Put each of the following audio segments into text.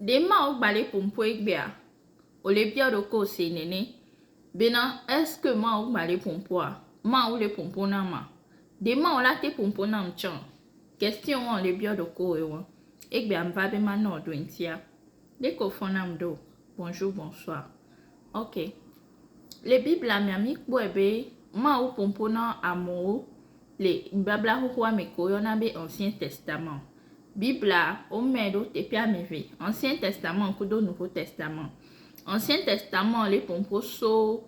Ɖe Mawu gbale ƒoƒo egbea? Wòle biɔ ɖokuiwò se nene bena est-ce que Mawu gbale ƒoƒoa? Mawu le ƒoƒo nam a? Ɖe Mawu la te ƒoƒo nam tsã? Question wɔn le biɔ ɖokuiwò ewɔ. Egbea ŋva be manɔ ɖoeŋtia. Ɖeke wòfɔ nam ɖo? Bonjour, bonsoir. Ok. Le Biblia mea, míkpɔe be Mawu ƒoƒo na amewo le nubabla xoxoa me ke woyɔna be Ancien Testament. Biblia womɛ ɖo teƒe ameve, Ancien Testament kudo Nouveau Testament. Ancien Testament le ƒoƒo so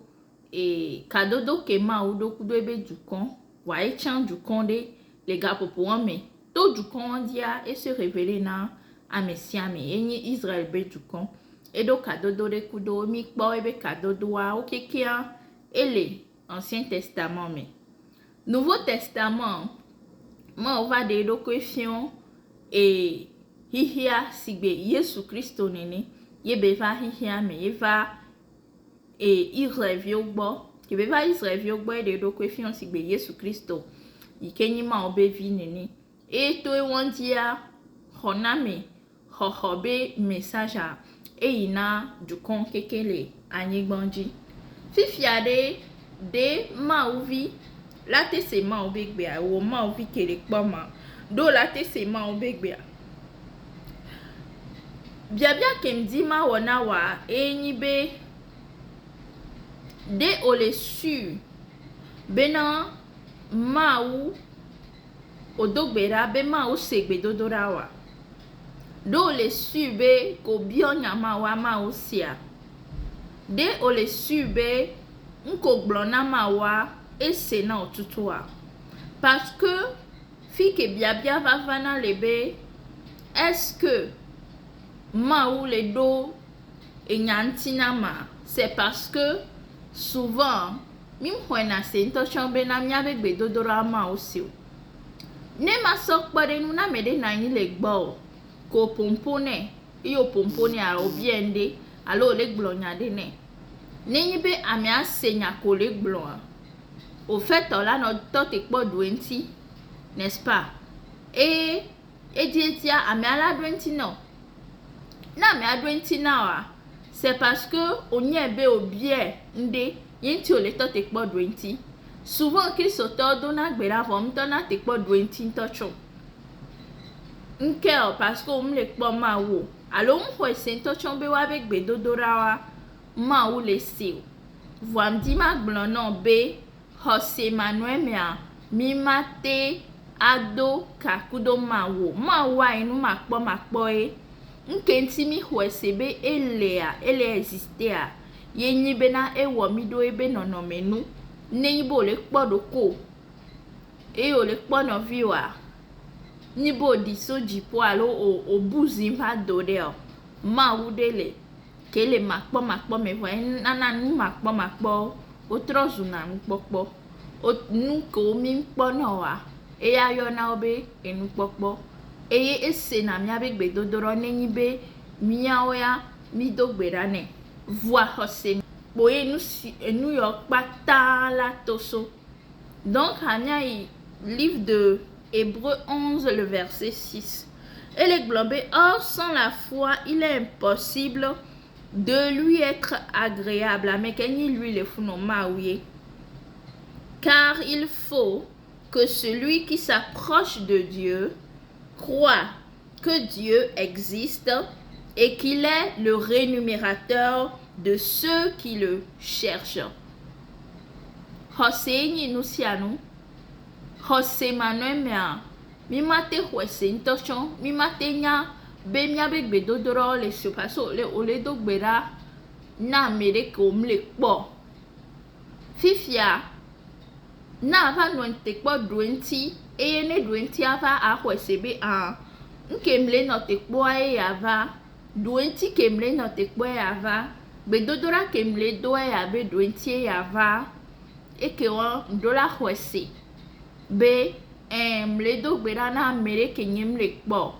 e kadodo ke Mawu ɖo kudo ebe dukɔ, vɔa etsã dukɔ ɖe le gaƒoƒoa me. To dukɔa dzia, ese révélé na ame sia ame, enyi Israel be dukɔ. Eɖo kadodo ɖe kudo wo, míkpɔ ebe kadodoa wo kekeŋ ele Ancien Testament me. Nouveau Testament, Mawu va ɖe eɖokui fiɔ e xixea sigbe Yesu Kristo nene ye be va xixea me ye va e Israelviwo gbɔ. Ke be va Israelviwo gbɔ eɖe eɖokui fiɔ sigbe Yesu Kristo yi ke nyi Mawu be vi nene. Eye to ewɔ dzia xɔname xɔxɔ be message eyi na dukɔ keke le anyigba dzi. Fifia ɖe, ɖe Mawu vi la te se Mawu be gbea? Wò Mawu vi ke le kpɔ ma, ɖo la te se Mawu be gbea? Biabia ke ŋdi mawɔ na wòa eye nyi be, ɖe wòle sûr bena Mawu wòdo gbe ɖa be Mawu se gbedodoɖa oa? Ɖe wòle sûr be ko biɔ nya Mawua Mawu sea? Ɖe wòle sûr be ŋko gblɔ na Mawua ese na wò tutua? Parce que fi ke biabia va vana le be est-ce que Mawu le ɖo enya ŋuti na ma? C'est parce que souvent mi xɔena se ŋutɔ tsã bena míabe gbedodoɖa Mawu se o. Ne masɔ kpɔɖeŋu na ame ɖe nɔ anyi le gbɔwò ko ƒoƒo nɛ eye wòƒoƒo nɛa wòbiae ŋɖe alo wòle gblɔ nya ɖe nɛ. Nenye be amea se nya ko wòle gblɔa, wò fetɔ la nɔ tɔ te kpɔ ɖu eŋuti, n'est-ce pas? Eye edziedzia amea la ɖo eŋuti nɛ o. Ne amea ɖo eŋuti na wòa, c'est parce que wònyae be wòbiae ŋɖe ye ŋuti wòle tɔ te kpɔ ɖu eŋuti. Souvent kristotɔwo dona gbe ɖa vɔ ŋutɔ na te kpɔ ɖu eŋuti ŋutɔ tsɔ. Ŋke o parce que womele kpɔ Mawu o alo woxɔe se ŋutɔ tsɔ be woabe gbedodoɖawoa Mawu le se o. Vɔa ŋdi magblɔ nɔ be xɔse manɔe mea mi mate ado ka kudo Mawu o. Mawua enu makpɔmakpɔe. Ŋke ŋuti mi xɔe se be elea, ele existea ye nyi bena ewɔ mi ɖo ebe nɔnɔme nu. Nenye be wòle kpɔ ɖokuiwò eye wòle kpɔ nɔviwòa, nyi be wòɖi so dziƒo alo wòbu zi va do ɖea, Mawu ɖe le ke le makpɔmakpɔ me vɔa enana nu makpɔmakpɔwo wotrɔ zuna nukpɔkpɔ. Nu kewo mi kpɔna oa, eya yɔna wo be enukpɔkpɔ. Eye esena míabe gbedodoɖa nenye be míawo ya mído gbe ɖa nɛ. Vɔa xɔse kpoe nu si enu yawo kpata la to so. Donc míayi livre de Hébreu 11 le verset 6. Ele gblɔ be or sans la foi il est impossible de lui être agréable. Ame ke nyi lui le funɔ Mawu ye. Car il faut que celui qui s'approche de Dieu croit que Dieu existe et qu'il est le rémunérateur de ceux qui le cherchent. Xɔse nyi nu sia nu. Xɔse manɔe mea, mi mate xɔe se ŋutɔ tsɔ. Mi mate nya be míabe gbedodoɖawo le se o parce que wòle wòle do gbe ɖa na ame ɖe ke wòmle kpɔ. Fifia, ne ava nɔ te kpɔ ɖo eŋuti eye ne ɖo eŋuti ava axɔe se be ã ŋke mle nɔ te kpɔa ye ava, ɖo eŋuti ke mle nɔ te kpɔa ye ava, gbedodoɖa ke mle doa ya be ɖo eŋuti ye ava. Eke wɔ ŋɖo la xɔe se be ẽ mle do gbe ɖa na ame ɖe ke nye mle kpɔ o.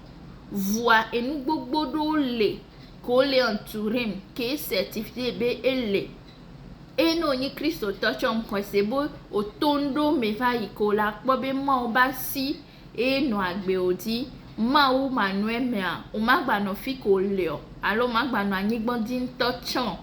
Vɔa enu gbogbo ɖewo le ke wole entourem ke certifié be ele. Eye ne wònyi kristotɔ tsɔ ŋxɔe se be wòto ŋɖewo me va yi ko la kpɔ be Mawu be asi eye nɔ agbe wò dzi. Mawu manɔ emea, womagbanɔ fi ke wòle o alo womagbanɔ anyigba dzi ŋutɔ tsã o.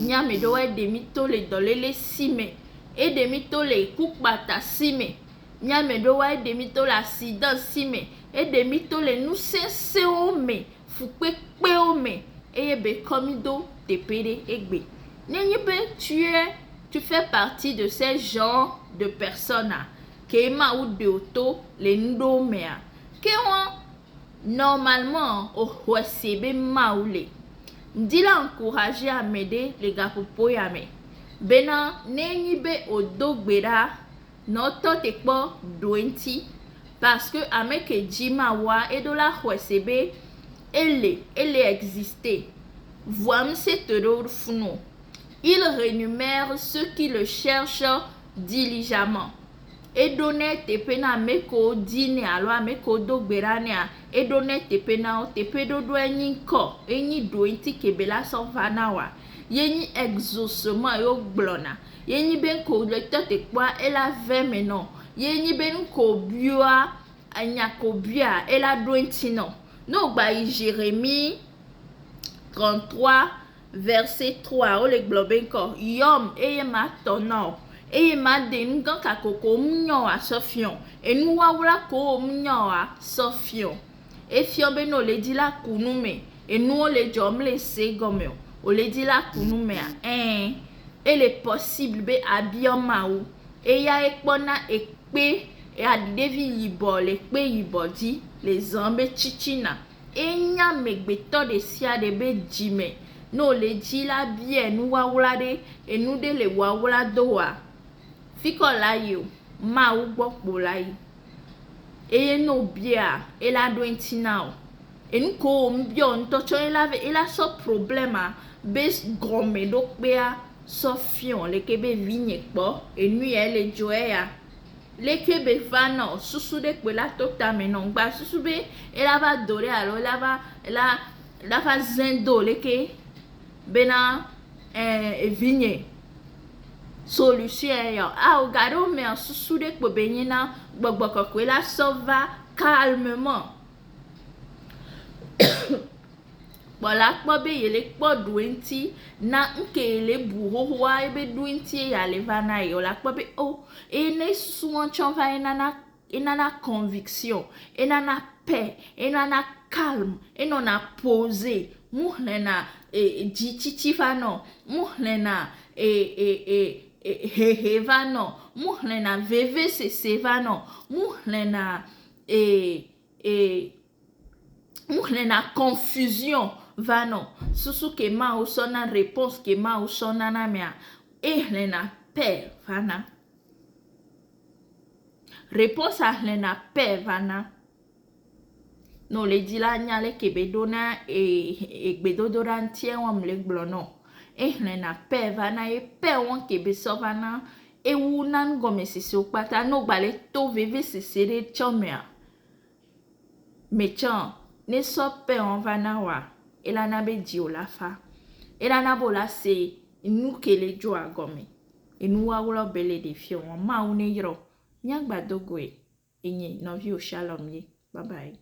Mía ame ɖewo eɖe mí to le dɔléle si me, eɖe mí to le kukpata si me, mía ame ɖewoa eɖe mí to le accident si me, eɖe mí to le nu sesẽwo me, fukpekpewo me eye be kɔ mí do teƒe ɖe egbe. Ne nye be tu es, tu fais partie de ces genres de personnes ke Mawu ɖe wò to le nu ɖewo mea, ke hã normalement wòxɔe se be Mawu le. Ŋdi la encourager ame ɖe le gaƒoƒo ya me bena ne enyi be wòdo gbe ɖa nɔ tɔ te kpɔ ɖo eŋuti parce que ame ke dzi Mawua eɖo la xɔe se be ele, ele exister. Voa ŋusẽ te ɖo funu o. Il rénumère ceux qui le cherchent diligemment. Eɖonɛ teƒe na ame kewo dinɛ alo ame kewo do gbe ɖa nɛa, eɖonɛ teƒe na wo. Teƒeɖoɖoa nyi ŋkɔ, enyi ɖo ŋuti ke be la sɔ va na woa. Ye nyi exaucement ye wogblɔna. Ye nyi be ŋke wòle tɔ te kpɔa, ela ve eme nɔ. Ye nyi be nuke wòbiɔa, enya ke wòbiɔa, ela ɖo eŋuti nɔ. Ne wògba yi Jérémie 33 verset 3 wole gblɔ be ŋkɔ yɔm eye matɔ na wò eye maɖe nu gã kakoko ŋu nyɔ wòasɔ fiɔ enuwawla ko ŋu nyɔ wòasɔ fiɔ. Efiɔ be ne wòle dzi la ku nu me enuwo le dzɔm le se gɔme o wòle dzi la ku nu mea ɛ̃ ele possible be abiɔ Mawu eya ekpɔna ekpe aɖiɖevi yibɔ le kpe yibɔ dzi le zã be tsitsina. Enya amegbetɔ ɖe sia ɖe be dzime ne wòle dzi la biae nuwawla ɖe, enu ɖe le wawla do woa, fikɔ la yi o, Mawu gbɔ kpo la yi. Eye ne wòbiae, ela ɖo eŋuti na wò. Enu kewo wòbiɔ ŋutɔ tsɔ ela ela sɔ problema be gɔmeɖokpea sɔ fiɔ leke be vinye kpɔ enu ya ele dzɔ eya. Leke be va nɔ susu ɖe kpoe la to tame nɔ ŋgba susu be ela va do ɖe alo ela va ela ela va zẽ do leke bena ɛɛ evinye solution ya ao gaɖewo mea susu ɖe kpo be nyina gbɔgbɔ kɔkɔe la sɔ va calmement. Kpɔ la kpɔ be yele kpɔ ɖo eŋuti na ŋke yele bu xoxoa ebe ɖo eŋuti eya le va na ye. Wòle akpɔ be o eye ne susu wɔm tsɔ va enana enana conviction, enana paix, enana calme, enɔna posé. Mu xlẽna e dzitsitsi va nɔ, mu xlẽna e e e hehe va nɔ, mu xlẽna vevesese va nɔ, mu xlẽna e e mu xlẽna confusion va nɔ. Susu ke Mawu sɔna réponse ke Mawu sɔna na mea, exlẽna paix va na. Réponse a xlẽna paix va na. Ne wòle dzi la nya leke be ɖo na e egbedodoɖa ŋuti wɔm le gblɔ nɔ. Exlẽna paix va na ye paix wɔm ke be sɔ va na ewu na nugɔmesesewo kpata. Ne wògba le to vevesese ɖe tsɔ mea, metsã ne sɔ paix wɔm va na woa, ela na be dziwò la fa. Ela na be wòla se nu ke le dzɔa gɔme. Enuwawlawo be le ɖe fiɔ wɔm. Mawu ne yrɔ. Míagba do goe. Enye nɔviwò Shalom ye. Bye bye.